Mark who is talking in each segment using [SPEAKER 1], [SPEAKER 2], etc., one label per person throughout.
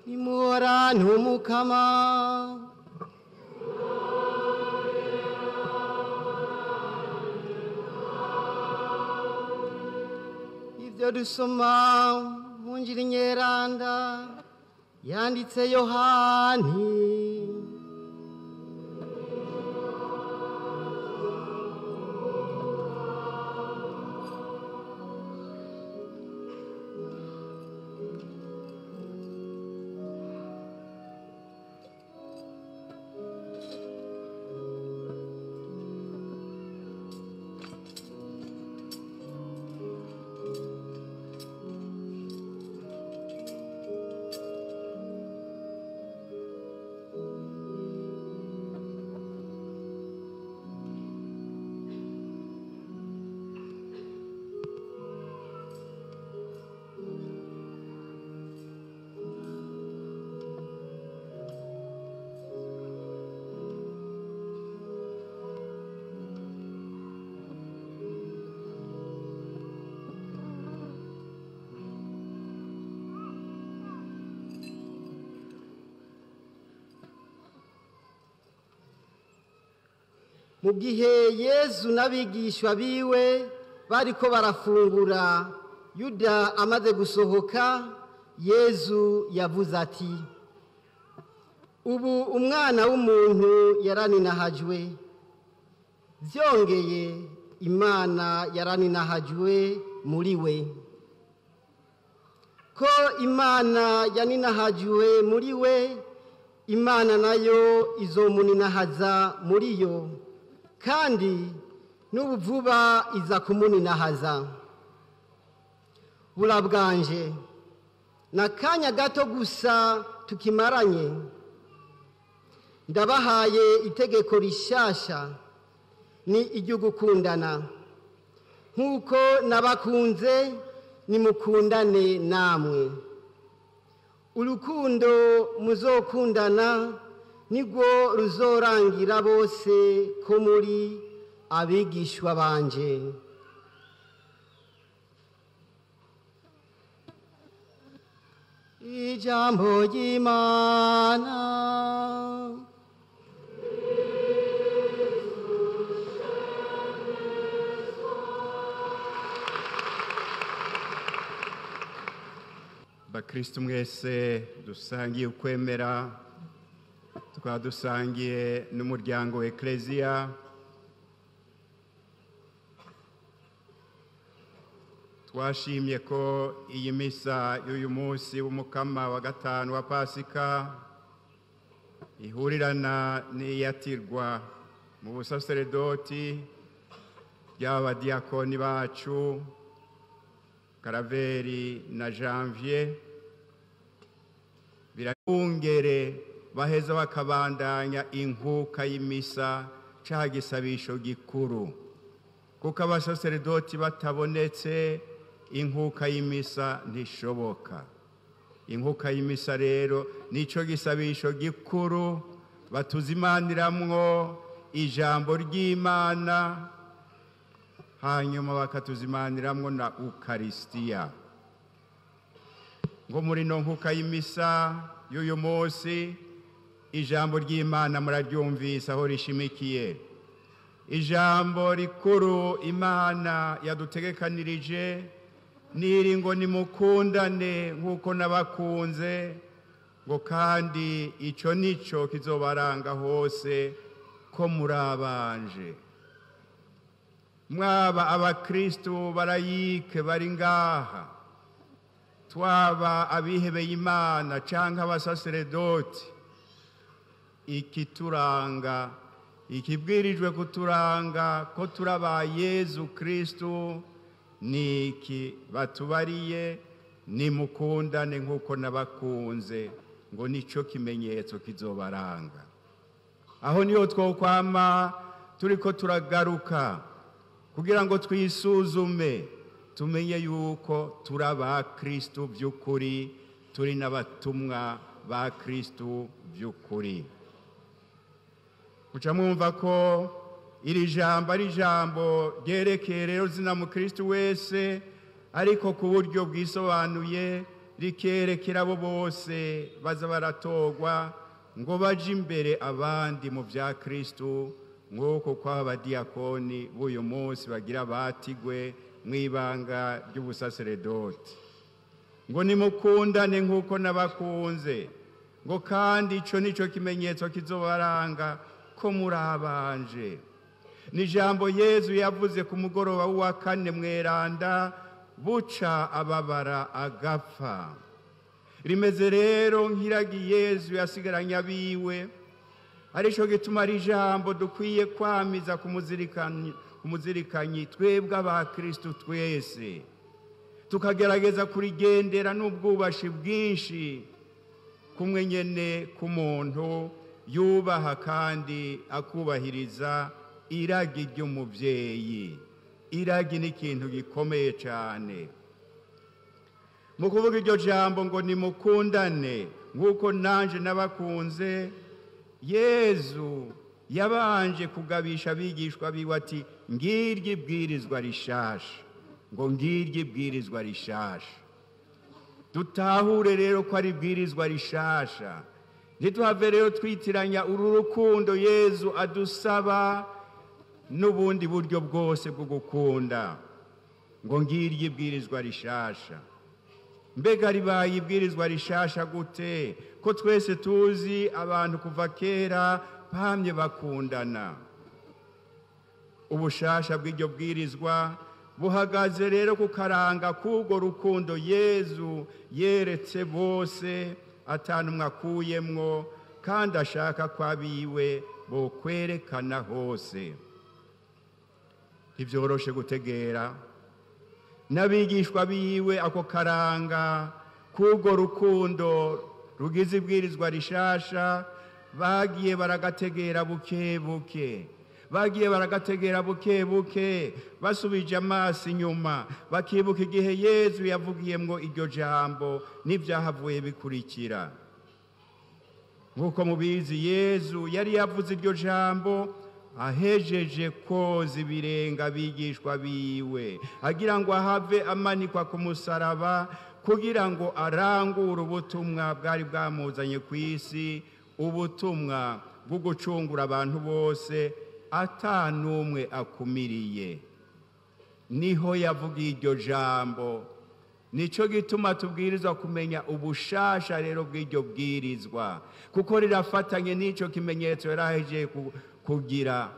[SPEAKER 1] Nimuhorane Umukama. Ibyo dusoma mu Njiri Nyeranda yanditse Yohani. Mu gihe Yezu n'abigishwa biwe bariko barafungura, Yuda amaze gusohoka, Yezu yavuze ati: ubu umwana w'umuntu yaraninahajwe, byongeye Imana yaraninahajwe muri we. Ko Imana yaninahajwe muri we, Imana nayo izomuninahaza muri yo, kandi n'ubu vuba iza kumuninahaza. Burabwanje n'akanya gato gusa tukimaranye, ndabahaye itegeko rishasha, ni iryo gukundana. Nk'uko nabakunze, nimukundane namwe. Urukundo muzokundana nirwo ruzorangira bose ko muri abigishwa banje. Ijambo ry'Imana.
[SPEAKER 2] Bakristo mwese dusangiye ukwemera, tukaba dusangiye n'umuryango wa Ecclesia, twashimye ko iyi misa y'uyu munsi w'umukama wa gatanu wa Pasika ihurirana n'iyatirwa mu busaseredoti ry'abadiyakoni bacu Karaveri na Janvier. Birabungere baheza bakabandanya inkuka y'imisa ca gisabisho gikuru, kuko abasaseredoti batabonetse inkuka y'imisa ntishoboka. Inkuka y'imisa rero nico gisabisho gikuru batuzimaniramwo ijambo ry'Imana, hanyuma bakatuzimaniramwo na Ukaristia. Ngo muri no nkuka y'imisa y'uyu munsi, ijambo ry'Imana muraryumvise aho rishimikiye. Ijambo rikuru Imana yadutegekanirije niri ngo nimukundane nk'uko nabakunze, ngo kandi ico nico kizobaranga hose ko murabanje. Mwaba abakristu barayike bari ngaha, twaba abihebeye Imana canke abasaseredoti, ikituranga, ikibwirijwe kuturanga ko turaba Yezu Kristu niki batubariye, nimukundane nk'uko nabakunze, ngo nico kimenyetso kizobaranga. Aho niho twokwama turiko turagaruka kugira ngo twisuzume, tumenye yuko turaba Kristu by'ukuri, turi n'abatumwa ba Kristu by'ukuri. Muca mwumva ko iri jambo ari ijambo ryerekeye rero zina mu Kristu wese, ariko ku buryo bwisobanuye rikerekera abo bose baza baratorwa ngo baje imbere abandi mu bya Kristu, nk'uko kw'abadiyakoni b'uyu munsi bagira batigwe mu ibanga ry'ubusaseredoti. Ngo nimukundane nk'uko nabakunze, ngo kandi ico nico kimenyetso kizobaranga ko muri abanje. Ni ijambo Yezu yavuze ku mugoroba w'uwa kane mweranda, buca ababara agapfa. Rimeze rero nk'iragi Yezu yasigaranye abiwe, arico gituma ari ijambo dukwiye kwamiza ku muzirikanyi twebwe aba Kristu twese, tukagerageza kurigendera n'ubwubashi bwinshi, kumwe nyene k'umuntu yubaha kandi akubahiriza iragi ry'umuvyeyi. Iragi ni ikintu gikomeye cyane. Mu kuvuga iryo jambo ngo nimukundane nk'uko nanje nabakunze, Yezu yabanje kugabisha abigishwa biwe ati ngiryo ibwirizwa rishasha, ngo ngiryo ibwirizwa rishasha. Dutahure rero ko ari ibwirizwa rishasha, ntituhave rero twitiranya uru rukundo Yezu adusaba n'ubundi buryo bwose bwo gukunda. Ngo ngiryo ibwirizwa rishasha. Mbega ribaye ibwirizwa rishasha gute, ko twese tuzi abantu kuva kera bamye bakundana? Ubushasha bw'iryo bwirizwa buhagaze rero ku karanga k'urwo rukundo Yezu yeretse bose atanumwe akuyemwo, kandi ashaka ko abiwe bokwerekana hose. Ntivyoroshe gutegera n'abigishwa biwe ako karanga k'urwo rukundo rugize ibwirizwa rishasha, bagiye baragategera buke buke, bagiye baragategera buke buke, basubije amaso inyuma bakibuka igihe Yezu yavugiyemwo iryo jambo n'ivyahavuye bikurikira. Nk'uko mubizi, Yezu yari yavuze iryo jambo ahejeje koza ibirenge abigishwa biwe, agira ngo ahave amanikwa ku musaraba kugira ngo arangure ubutumwa bwari bwamuzanye ku isi, ubutumwa bwo gucungura abantu bose ata n'umwe akumiriye. Niho yavugiye iryo jambo. Nico gituma tubwirizwa kumenya ubushasha rero bw'iryo bwirizwa, kuko rirafatanye n'ico kimenyetso yarahejeje kugira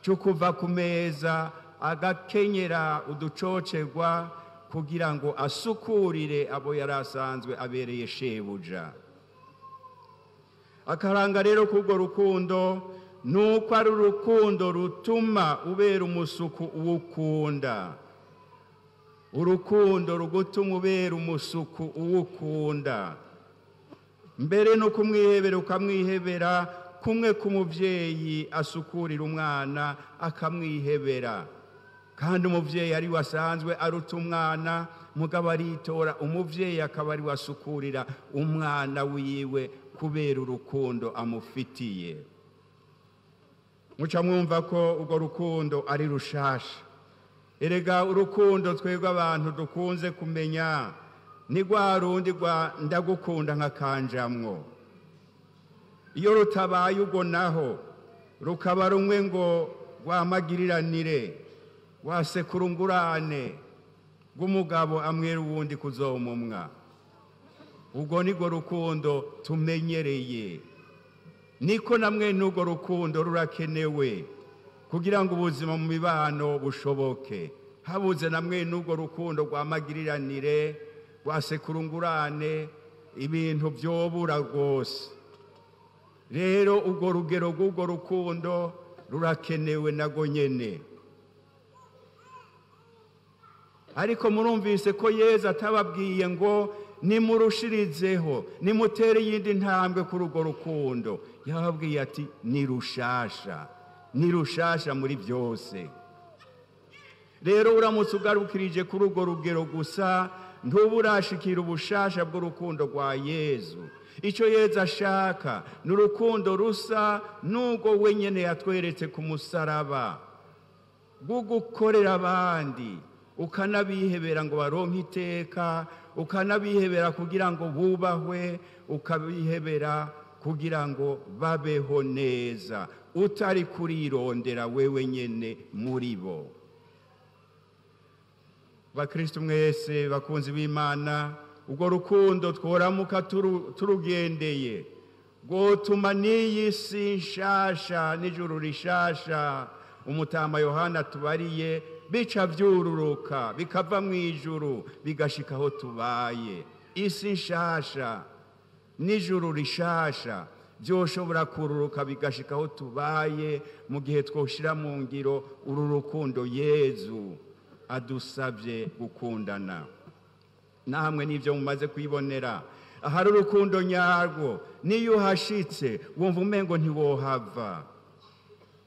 [SPEAKER 2] cyo kuva ku meza agakenyera uducocerwa kugira ngo asukurire abo yari asanzwe abereye shebuja. Akaranga rero k'urwo rukundo nuko ari urukundo rutuma ubera umusuku uwukunda, urukundo rugutuma ubera umusuku uwukunda, mbere no kumwihebera ukamwihebera kumwe k'umuvyeyi asukurira umwana akamwihebera. Kandi umuvyeyi ari wasanzwe aruta umwana, mugabo aritora umuvyeyi akaba ari wasukurira umwana wiwe kubera urukundo amufitiye. Muca mwumva ko urwo rukundo ari rushasha. Erega urukundo twebwe abantu dukunze kumenya ni rwa rundi rwa ndagukunda nkakanjamwo. Iyo rutabaye ubwo naho rukaba rumwe ngo rwamagiriranire, wasekurungurane rw'umugabo amwera uwundi kuzomumwa, ubwo nirwo rukundo tumenyereye. Niko namwe n'urwo rukundo rurakenewe kugira ngo ubuzima mu mibano bushoboke. Habuze namwe n'urwo rukundo rwamagiriranire, rwasekurungurane, ibintu byobura rwose. Rero urwo rugero rw'urwo rukundo rurakenewe nago nyene. Ariko murumvise ko Yezu atababwiye ngo nimurushirizeho, nimutere iyindi ntambwe kuri urwo rukundo. Yababwiye ati ni rushasha, ni rushasha muri byose. Rero uramutse ugarukirije kuri urwo rugero gusa, ntuburashikira ubushasha bw'urukundo rwa Yezu. Icyo Yezu ashaka ni urukundo rusa n'urwo wenyine yatweretse ku musaraba, rwo gukorera abandi ukanabihebera ngo baronke iteka, ukanabihebera kugira ngo bubahwe, ukabihebera kugira ngo babeho neza, utari kurirondera wewe nyene muri bo. Bakristo mwese bakunzi b'Imana, ubwo rukundo tworamuka turugendeye rwotuma n'iyi si nshasha n'ijuru rishasha umutama Yohana tubariye bica vyururuka bikava mu ijuru bigashika aho tubaye. Isi nshasha n'ijuru rishasha byoshobora kururuka bigashika aho tubaye mu gihe twoshira mu ngiro uru rukundo Yezu adusabye gukundana. Namwe n'ibyo mumaze kwibonera, ahari urukundo nyarwo niyo uhashitse wumva umengo ntiwohava,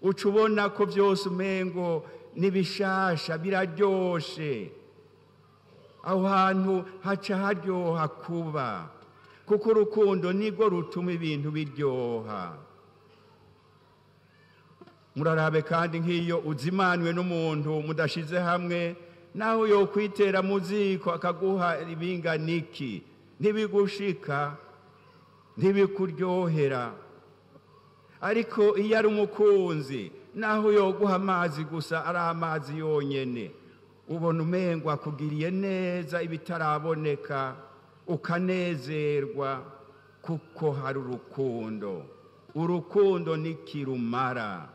[SPEAKER 2] uca ubona ko byose umengo nibishasha biraryoshe. Aho hantu haca haryoha kuba, kuko urukundo nirwo rutuma ibintu biryoha. Murarabe kandi nk'iyo uzimanwe n'umuntu mudashize hamwe, naho yokwitera mu ziko akaguha ibinganiki, ntibigushika, ntibikuryohera. Ariko iyo ari umukunzi, naho yoguha amazi gusa ari amazi yonyene, ubona umengo akugiriye neza ibitaraboneka, ukanezerwa kuko hari urukundo. Urukundo ni kirumara.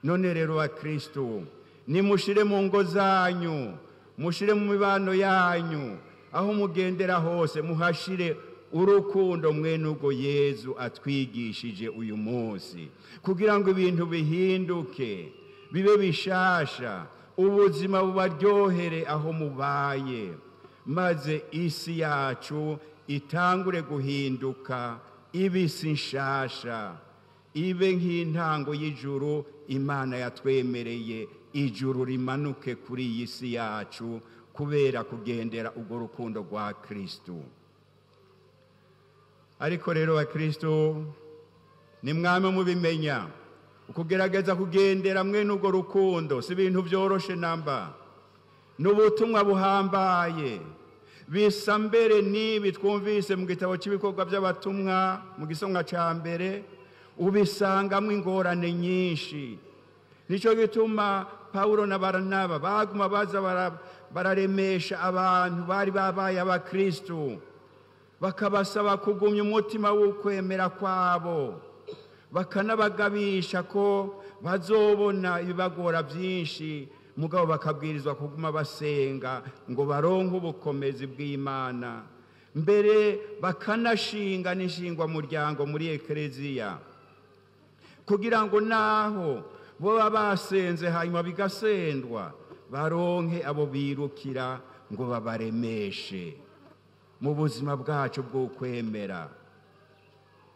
[SPEAKER 2] None rero Bakristo, nimushire mu ngo zanyu, mushire mu mibano yanyu, aho mugendera hose muhashire urukundo mwene ubwo Yezu atwigishije uyu munsi, kugira ngo ibintu bihinduke bibe bishasha, ubuzima bubaryohere aho mubaye, maze isi yacu itangure guhinduka ibe isi nshasha, ibe nk'intango y'ijuru Imana yatwemereye, ijuru rimanuke kuri iyi si yacu kubera kugendera urwo rukundo rwa Kristo. Ariko rero Bakristo, ni mwame mubimenya, ukugerageza kugendera mwene urwo rukundo si ibintu byoroshe namba, n'ubutumwa buhambaye. Bisa mbere n'ibi twumvise mu gitabo cy'ibikorwa by'abatumwa mu gisonga ca mbere, ubisangamo ingorane nyinshi. Nico gituma Paulo na Baranaba baguma baza bararemesha abantu bari babaye abakristo, bakabasaba kugumya umutima w'ukwemera kwabo, bakanabagabisha ko bazobona ibibagora byinshi, mugabo bakabwirizwa kuguma basenga ngo baronke ubukomezi bw'Imana. Mbere bakanashinga n'inshingwa muryango muri ekleziya, kugira ngo naho boba basenze hanyuma bigasendwa, baronke abo birukira ngo babaremeshe mu buzima bwacu bw'ukwemera.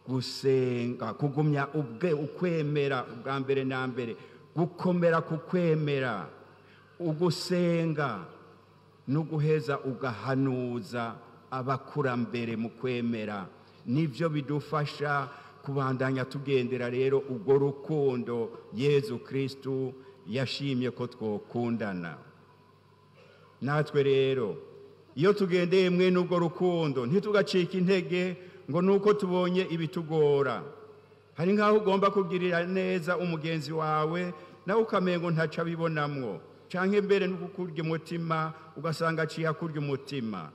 [SPEAKER 2] Gusenga, kugumya ubwe ukwemera ubwa mbere na mbere, gukomera ku kwemera, ugusenga no guheza ugahanuza abakurambere mu kwemera, nivyo bidufasha kubandanya tugendera rero urwo rukundo Yezu Kristo yashimye ko twokundana. Natwe rero iyo tugendeye mwene urwo rukundo ntitugacika intege ngo nuko tubonye ibitugora. Hari nkaho ugomba kugirira neza umugenzi wawe nawe ukamengo ntaca abibonamwo, canke mbere no kukurya umutima ugasanga aciye akurya umutima.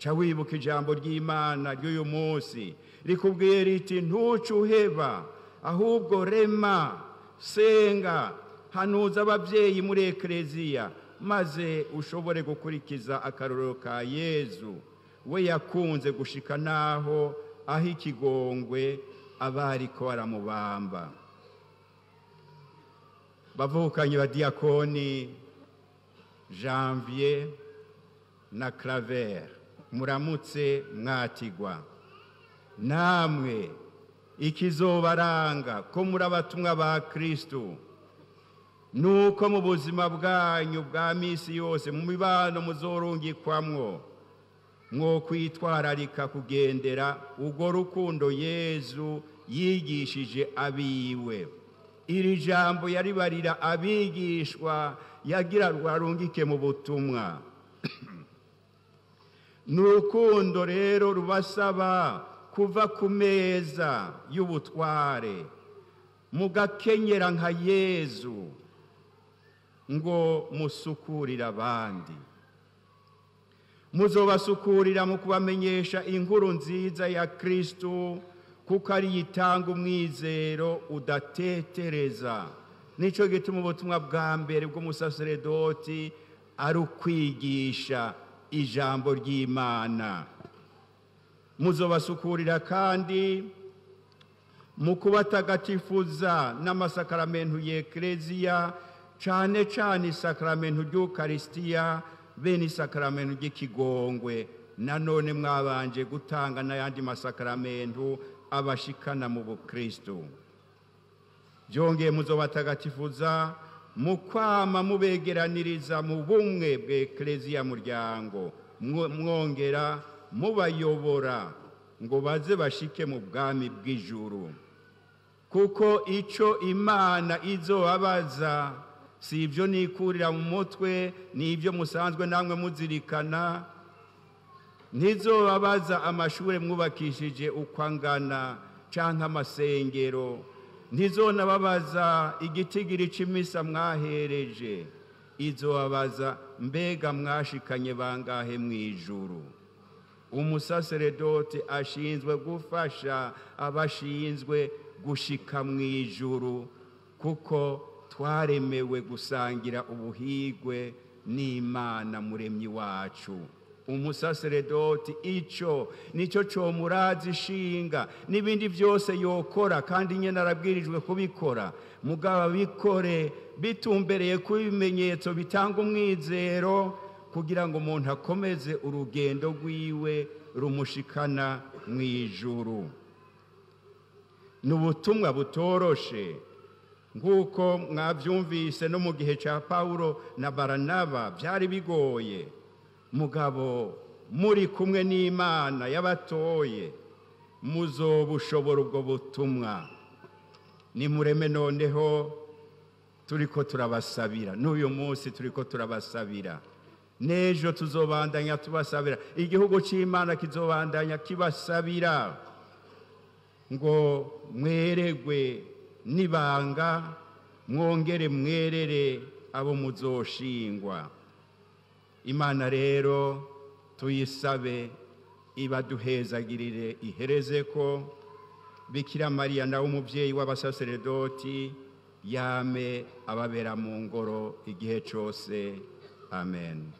[SPEAKER 2] Ca wibuka ijambo ry'Imana ry'uyu munsi rikubwiye riti ntuce uheba, ahubwo rema, senga, hanuza abavyeyi muri ekleziya, maze ushobore gukurikiza akarorero ka Yezu, we yakunze gushika naho aho ikigongwe abariko baramubamba. Bavukanye ba diakoni Janvier na Claver, muramutse mwatigwa. Namwe ikizobaranga ko muri abatumwa ba Kristo, nuko mu buzima bwanyu bwa misi yose mu mibano muzorungikwamwo mwo kwitwararika kugendera urwo rukundo Yezu yigishije abiwe. Iri jambo yaribarira abigishwa yagira rwarungike mu butumwa. Ni urukundo rero rubasaba kuva ku meza y'ubutware mugakenyera nka Yezu ngo musukurire abandi. Muzobasukurira mu kubamenyesha inkuru nziza ya Kristu, kuko ari yitanga umwizero udatetereza. Nico gituma ubutumwa bwa mbere bw'umusaseredoti ari ukwigisha ijambo ry'Imana. Muzobasukurira kandi mu kubatagatifuza n'amasakaramentu y'Ekleziya, cane cane isakaramentu ry'Ukaristiya bene isakaramentu ry'ikigongwe. Nanone mwabanje gutanga n'ayandi masakaramentu abashikana mu bukristu. Byongeye muzobatagatifuza mu kwama mubegeraniriza mu bumwe bw'Ekleziya muryango, mwongera mubayobora ngo baze bashike mu bwami bw'ijuru. Kuko ico Imana izobabaza si ibyo nikurira mu mutwe, ni ibyo musanzwe namwe muzirikana. Ntizobabaza amashure mwubakishije uko angana canke amasengero, ntizonababaza igitigiri c'imisa mwahereje. Izobabaza mbega mwashikanye bangahe mw'ijuru. Umusaseredoti ashinzwe gufasha abashinzwe gushika mw'ijuru, kuko twaremewe gusangira ubuhigwe n'Imana muremyi wacu. Umusaseredoti ico nico comurazi ishinga n'ibindi byose yokora, kandi nyene arabwirijwe kubikora, mugabo abikore bitumbereye ku bimenyetso bitanga umwizero, kugira ngo umuntu akomeze urugendo rwiwe rumushikana mw'ijuru. Ni ubutumwa butoroshe, nk'uko mwabyumvise no mu gihe cya Pawulo na Baranaba byari bigoye. Mugabo muri kumwe n'Imana yabatoye, muzobushobora ubwo butumwa. Nimureme noneho turiko turabasabira, n'uyu munsi turiko turabasabira, n'ejo tuzobandanya tubasabira, igihugu c'Imana kizobandanya kibasabira ngo mweregwe n'ibanga, mwongere mwerere abo muzoshingwa. Imana rero tuyisabe ibaduhezagirire, ihereze ko Bikira Mariya nawe umuvyeyi w'abasaseredoti yame ababera mu ngoro igihe cose. Amen.